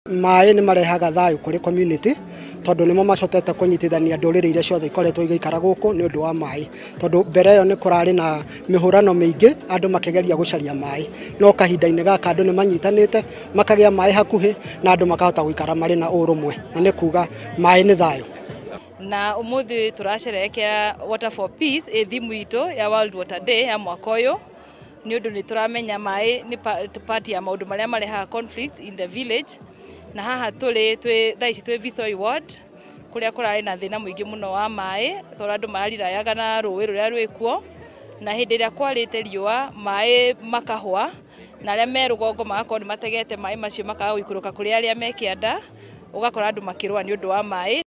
Maĩ nĩ marehaga thayũ kũrĩ community, tondũ nĩmo macotete kũnyitithania ndũrĩrĩ iria ciothe ikoretwo igĩikara gũkũ nĩ ũndũ wa maĩ, tondũ mbere ĩyo nĩ kũrarĩ na mĩhũrano mĩingĩ andũ makĩgeria gũcaria maĩ, no kahinda-inĩ gaka andũ nĩ manyitanĩte makagĩa maĩ hakuhĩ na andũ makahota gũikara marĩ na ũrũmwe, na nĩ kuga maĩ nĩ thayũ. Na umuthi tũracerehekea Water for Peace ĩ thimu itũ ya World Water Day ya mwaka ũyũ, nĩ ũndũ nĩ tũramenya maĩ nĩ part ya maũndũ marĩa marehaga conflict in the village. Na haha tũrĩ twĩ thaa ici twĩ Visoi ward kũrĩa kũrarĩ na thĩna mũingĩ mũno wa maĩ, tondũ andũ mararirayaga na rũĩ rũrĩa rwĩkuo, na hĩndĩ ĩrĩa kwarĩte riũa maĩ makahũa, na arĩa me rũgongo magakorwo nĩ mategete maĩ macio makaga gũikũrũka kũrĩ arĩa me kĩanda, ũgakora andũ makĩrũa nĩ ũndũ wa maĩ.